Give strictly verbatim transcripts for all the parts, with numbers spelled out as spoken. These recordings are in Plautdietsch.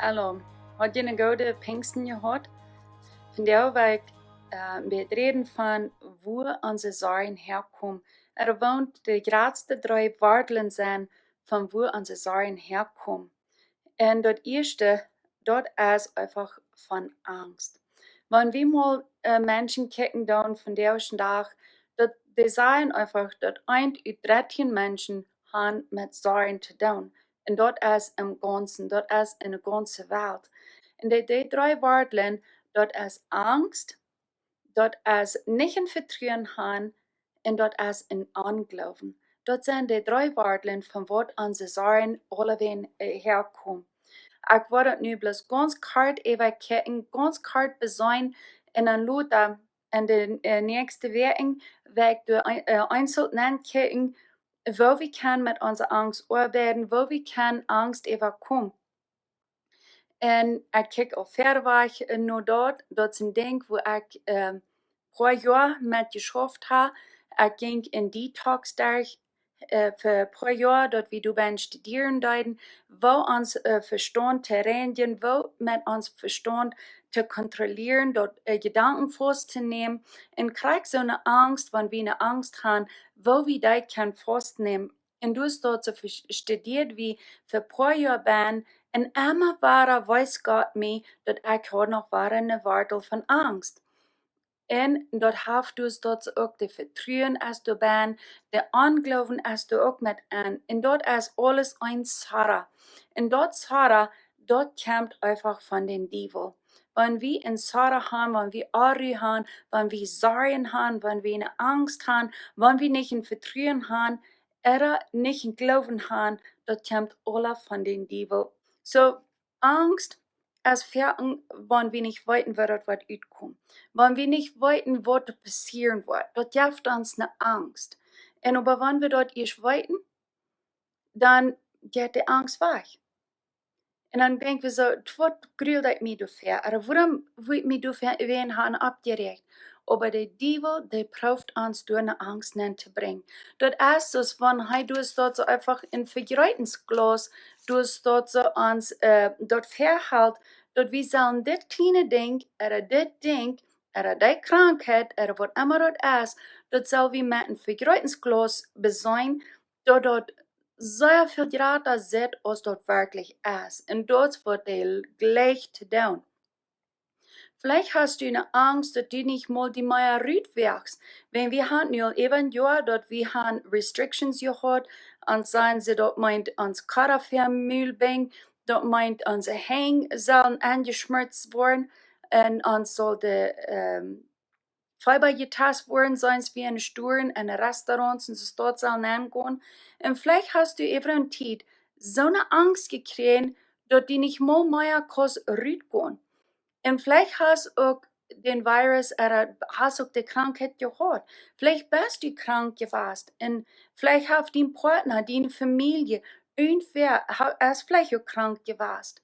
Hallo, haud jie eene goode Pinjsten jehaut? Vondoag well ekj, äh, een bät räden von wua onse Sorjen häakomen. Ea woont de jratste dree Wartlen sent von wua onse Sorjen häakomen. Un daut ieeschte, daut es eefach von Angst. Wan wie mol, äh, Menschen kjikjen doonen vondoag dän Dach, daut, dee sajen eefach, daut eent ut dartieen Menschen han met Sorjen to doonen. Un daut es em Gaunzen, daut es enne gaunze Welt. Un dee, dee dree Wartlen, daut es Angst, daut es nich een Vetruen han, un daut es een Ongloowen. Daut sent dee dree Wartlen von waut onse Sorjen aulawäajen, äh, häakomen. Ekj woa daut nu bloos gaunz kort äwakjikjen, gaunz kort beseenen, un dan lota en de, äh, näakjste Wäakjen woa ekj doa een-, äh, eenzeln nenkjikjen, woo wie kjennen met onse Angst oabeiden, woo wie kjennen Angst äwakomen. Un ekj kjikj aul wieda wajch, äh, no daut, daut es een Dinkj wua ekj, äh, poa Joa met jeschauft ha. Ekj jinkj een Detox derch, äh, fa poa Joa, daut wie doa bie studieren deeden, woo ons, äh, Vestaunt to reinjen, woo met ons Vestaunt to kontrollieren, daut, äh, Jedanken faust to nämen. Un kjrieech soone Angst, wan wie eene Angst han, woo wie dee kjennen faust nämen. Un doa es daut soo ve-, studieed wie fa poa Joa bie, un emma wada wiest Gott mie, daut ekj haud noch wada eene Wartel von Angst. Un daut haft doa es daut uk de Vetruen es doa bie, de Ongloowen es doa uk met aun. Un daut es aules een Sorra. Un daut Sorra, daut kjemt eefach von dän Diewel. Wan wie een Sorra han, wan wie Onru han, wan wie Sorjen han, wan wie eene Angst han, wan wie nich een Vetruen han, ooda nich een Gloowen han, daut kjemt aula von dän Diewel. Soo, Angst es fa ons, wan wie nich weeten, woo daut woat utkomen. Wan wie nich weeten, waut to passieren woat. Daut jeft ons eene Angst. Un oba wan wie daut ieescht weeten, dan jeit de Angst wajch. Un dan denkj wie soo, waut grult ekj mie doafäa? Ooda wuarom woa ekj mie doafäa, wäajen han oppjeräacht? Oba de Diewel, dee prooft ons doa eene Angst nenn to brinjen. Daut es soo aus wan hee doa es daut soo eefach een Vejreetungsglaus, doa es daut soo ons, äh, daut väahelt, daut wie sellen dit kjliene Dinkj, ooda dit Dinkj, ooda dee Krankheit, ooda waut emma daut es, daut sell wie met een Vejreetungsglaus beseenen, daut daut sea väl jrata sitt aus daut werkjlich es. Un daut woat dee jlikj to doonen. Veleicht hast du eene Angst, daut du nich mol die mea rut woagst. Wan wie han nu aul äwa een Joa, daut wie han Restrictions jehaut, un sajen see, daut meent ons Koda väa Mul binjen, daut meent onse Henj sellen aunjeschmurzt woaren, un ons saul de, ähm, Fieba jetast woaren, sent wie en Storen un Restaurants un soo daut sellen aungonen. Un veleicht hast du äwa eene Tiet soone Angst jekjräajen, daut du nich mol mea kaust rutgonen. Un veleicht hast uk dän Virus, ooda hast uk de Krankheit jehaut. Veleicht best du krank jewast. Un veleicht haft dien Partner, diene Famielje, irjentwäa ha-, es veleicht uk krank jewast.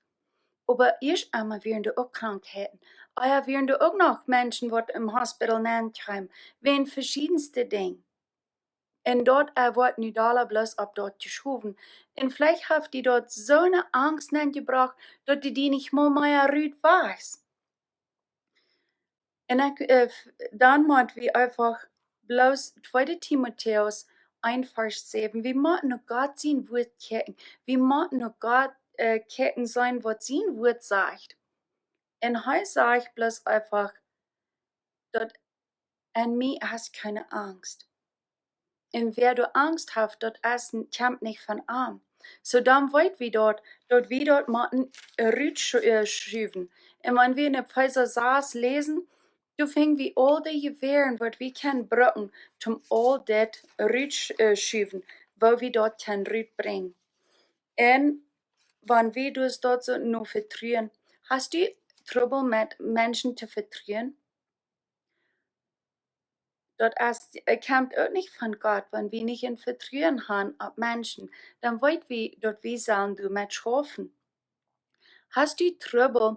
Oba ieescht emol wieren doa uk Krankheiten. Ea wieren doa uk noch Menschen, waut em Hospital nenkjeemen, wäajen veschiedenste Dinja. Un daut, äh, woat nu dolla bloos opp daut jeschowen. Un veleicht haft die daut soone Angst nenjebrocht, daut du die nich mol mea rut woagst. Un ekj, äh, f-, dan mott wie eefach bloos tweede Timotäus eent Varsch säwen, wie motten no Gott sien Wuat kjikjen. Wie motten no Gott, äh, kjikjen seenen, waut sien Wuat sajcht. Un hee sajcht bloos eefach, daut en mie es kjeene Angst. Un wäa doa Angst haft, daut es n-, kjemt nich von am. Soo dan weet wie daut, daut wie daut motten rut sch-, äh, schuwen. Un wan wie en Efeesa sas läsen, doa finj wie aul dee Jewäaren, waut wie kjennen brucken, om aul dit rut sch-, äh, schuwen, woo wie daut kjennen rutbrinjen. Un wan wie doa es daut soo no vetruen, hast du Trubbel met Menschen to vetruen? Daut es, äh, kjemt uk nich von Gott, wan wie nich een Vetruen han opp Menschen, dan weet wie, daut wie sellen doamet schaufen. Hast du Trubbel,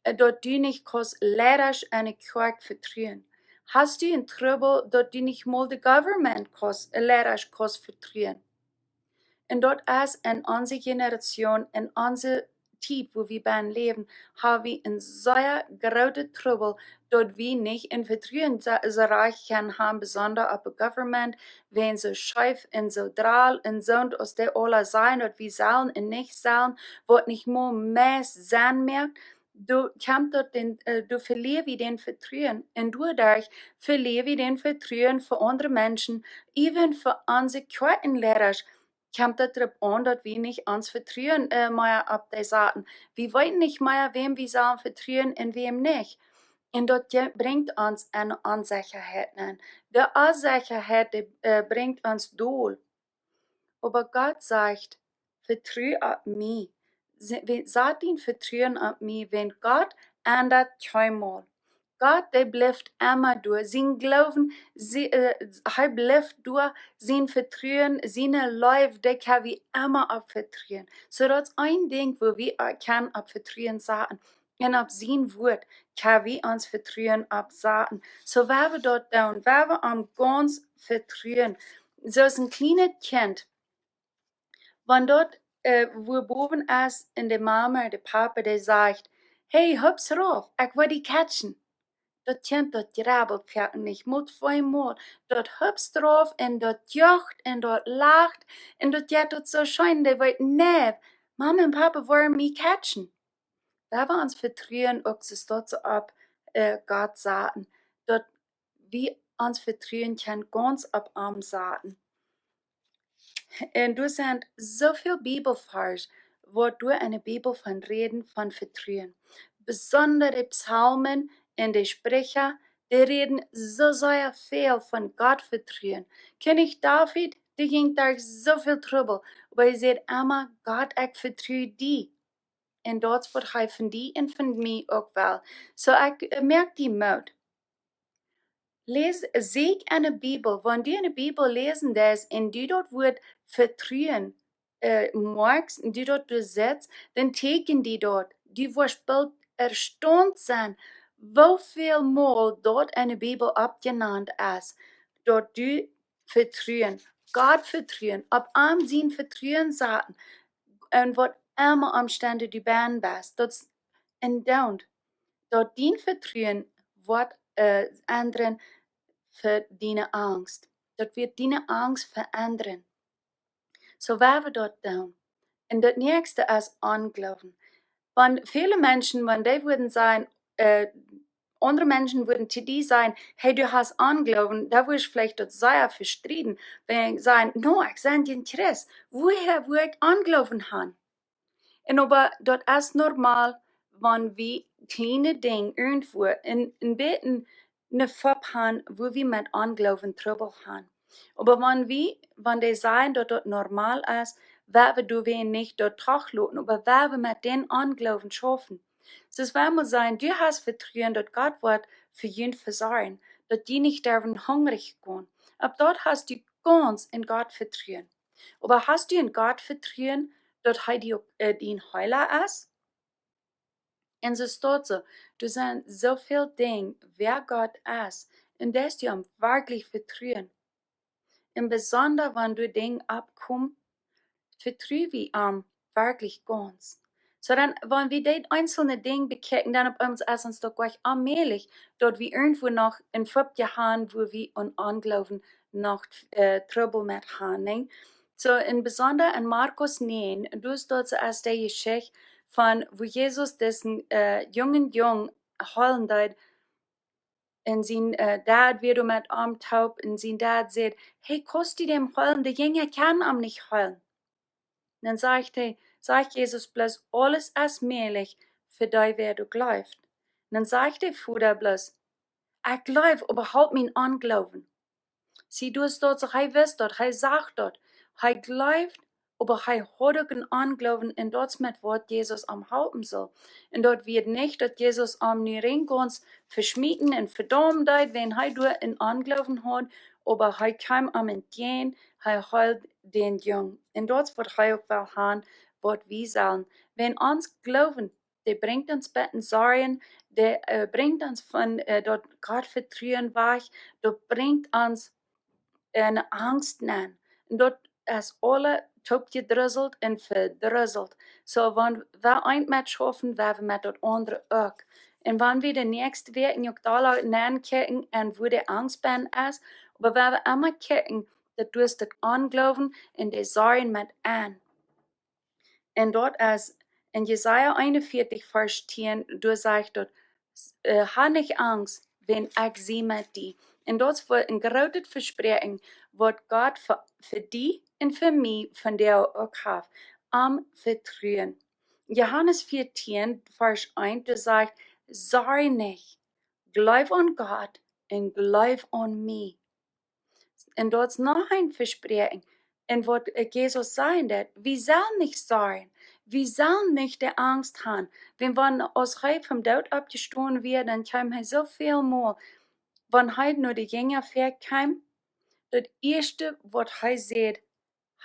äh, daut du nich kaust Leidasch enne Kjoakj vetruen? Hast du een Trubbel, daut du nich mol de government kaust, äh, Leidasch kaust vetruen? Un daut es en onse Generation, en onse Tiet, wua wie bennen läwen, ha wie een sea grooten Trubbel, daut wie nich een Vetruen soo, soo rajcht kjennen haben, besonda opp de government, wan see scheef un soo drol un soont aus dee aula sajen, daut wie sellen un nich sellen, waut nich mol meist Senn moakt, doa kjemt daut dän, äh, doa velia wie dän Vetruen. Un doaderch velia wie dän Vetruen fa aundre Menschen, even fa onse Kjoakjenleida, kjemt daut doaropp aun, daut wie nich ons Vetruen, äh, mea opp dee saten. Wie weeten nich mea, wäm wie sellen vetruen un wäm nich. Un daut je-, brinjt ons en Onsechaheit aun. De Onsechaheit, dee, äh, brinjt ons dol. Oba Gott sajcht: "Vetru opp mie." Se-, we-, sat dien Vetruen opp mie, wiels Gott endat kjeenmol. Gott, dee blift emma doa. Sien Gloowen, sie, äh, hee blift doa. Sien Vetruen, siene Leew, dee kjenn wie emma opp vetruen. Soo daut es een Dinkj, wua wie, äh, kjennen opp vetruen saten. Un opp sien Wuat kjenn wie ons Vetruen opp saten. Soo, wan wie daut doonen, wan wie am gaunz vetruen. Soo aus een kjlienet Kjint, wan daut, äh, wua bowen es un de Mama, de Papa, dee sajcht: "Hey, hups rauf, ekj well die catchen." Daut Kjint, daut jrebelt foaken nich, mott tweemol. Daut hupst rauf un daut jucht un daut lacht un daut jeit daut soo scheen, dee weet: "Nä, Mama un Papa wellen mie catchen." Wan wie ons Vetruen uk soo stoakj opp, äh, Gott saten, daut wie ons Vetruen kjennen gaunz opp am saten. Un doa sent soo väl Bibelvarsch, waut doa enne Bibel von räden, von Vetruen. Besonda de Psalmen un de Spricha, dee räden soo sea väl von Gott vetruen. Kjennich David, dee jinkj derch soo väl Trubbel, oba hee säd emma: "Gott, ekj vetru die." Un daut es waut hee von die un von mie uk well. Soo, ekj, äh, moak die Moot. Läs, sieekj enne Bibel. Wan du enne Bibel läsen deist un du daut Wuat Vetruen, äh, moakst un du daut doa setst, dan tieekjent die daut. Du woascht boolt erstaunt sennen, woo väl mol daut enne Bibel oppjenant es, daut du vetruen, Gott vetruen, opp am sien Vetruen saten, un waut emma Omstend du bennen best, daut es, un dan, daut dien Vetruen woat, äh, endren fa diene Angst. Daut woat diene Angst veendren. Soo, wan wie daut doonen. Un daut näakjste es Ongloowen. Wan väle Menschen, wan dee wudden sajen, äh, aundre Menschen wudden to die sajen: "Hey, du hast Ongloowen", dan wurscht veleicht daut sea vestrieden. Wan see sajen: "No, ekj sie een Christ. Wua woa ekj Ongloowen haben?" Un oba daut es normal, wan wie kjliene Dinja irjentwua een, een bät eene Fopp haben, wua wie met Ongloowen Trubbel haben. Oba wan wie, wan dee sajen, daut daut normal es, woa wie doawäajen nich daut trigj loten, oba woa wie met dän Ongloowen schaufen. Soo aus wan wie sajen: "Du hast Vetruen, daut Gott woat fa junt vesorjen, daut jie nich derwen hungrich gonen." Opp daut hast du gaunz en Gott Vetruen. Oba hast du en Gott Vetruen, daut hee die uk, äh, dien Heela es? Un soo es daut soo, doa sent soo väl Dinja, wäa Gott es, un daut du am werkjlich vetruen. Un besonda wan doa Dinja oppkomen, vetru wie am werkjlich gaunz. Soo dan, wan wie dee eenzelne Dinja bekjikjen, dan opp eemol es ons daut jlikj onmäajlich, daut wie irjentwua noch een Fopp haben, wua wie en Ongloowen noch, äh, Trubbel met haben, nä? Soo, un besonda en Markus näajen, doa es daut soo aus dee Jeschicht von, wua Jesus disen, äh, jungen Jung heelen deed, un sien, äh, Dad wia doa met am toop, un sien Dad säd: "Hey, kaust du däm heelen? De Jinja kjennen am nich heelen." Dan sajcht hee, sajcht Jesus bloos: "Aules es mäajlich fa dee, wäa doa jleeft." Dan sajcht de Voda bloos: "Ekj jleew, oba halp mien Ongloowen." See, doa es daut soo, hee wist daut, hee sach daut, hee jleeft, oba hee haud uk een Ongloowen, un daut es met waut Jesus am halpen sull. Un daut wia nich, daut Jesus am nu rein gaunz veschmieten un vedaumen deed, wan hee doa een Ongloowen haud, oba hee kjeem am entjäajen, hee heeld dän Jung. Un daut es waut hee uk well haben, waut wie sellen. Wan ons Gloowen, dee brinjt ons buten Sorjen, dee, äh, brinjt ons von, äh, daut Gott Vetruen wajch, daut brinjt ons en Angst nenn. Un daut es aule toop jedrusselt un vedrusselt. Soo wan wie eent met schaufen, woa wie met daut aundre uk. Un wan wie de näakjste Wäakj uk doa nenn kjikjen un wua de Angst benn es, oba woa wie emma kjikjen, daut doa es daut Ongloowen un de Sorjen met enn. Un daut es en Jesaja eenunvieetich Varsch tieen, doa sajcht daut: "Ha nich Angst, wan ekj sie met die." Un daut es een grootet Vespräakjen, waut Gott fa die un fa mie vondoag uk haft, am vetruen. Johanes vieetieen Varsch eent, doa sajcht: "Sorj nich, jleew aun Gott un jleew aun mie." Un daut es noch een Vespräakjen. Un waut Jesus sajen deit: wie sellen nich sorjen, wie sellen nich de Angst han. Wan, wan aus hee vom Doot oppjestonen wia, dan kjeem hee soo väl mol, wan hee no de Jinja väakjeem, daut ieeschte waut hee säd: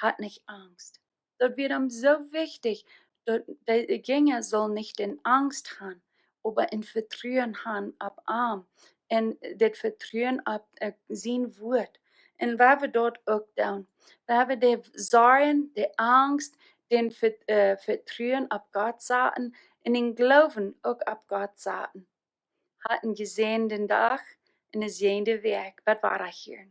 "Hat nich Angst." Daut wia am soo wichtich, daut de Jinja sullen nich de Angst han, oba een Vetruen han opp am. Un daut Vetruen opp sien Wuat. Un woa wie daut uk doonen, woa wie de Sorjen, de Angst, daut Vetruen opp Gott saten un dän Gloowen uk opp Gott saten. Hat een jesäajenden Dach un eene jesäajende Wäakj. Bat wada hia.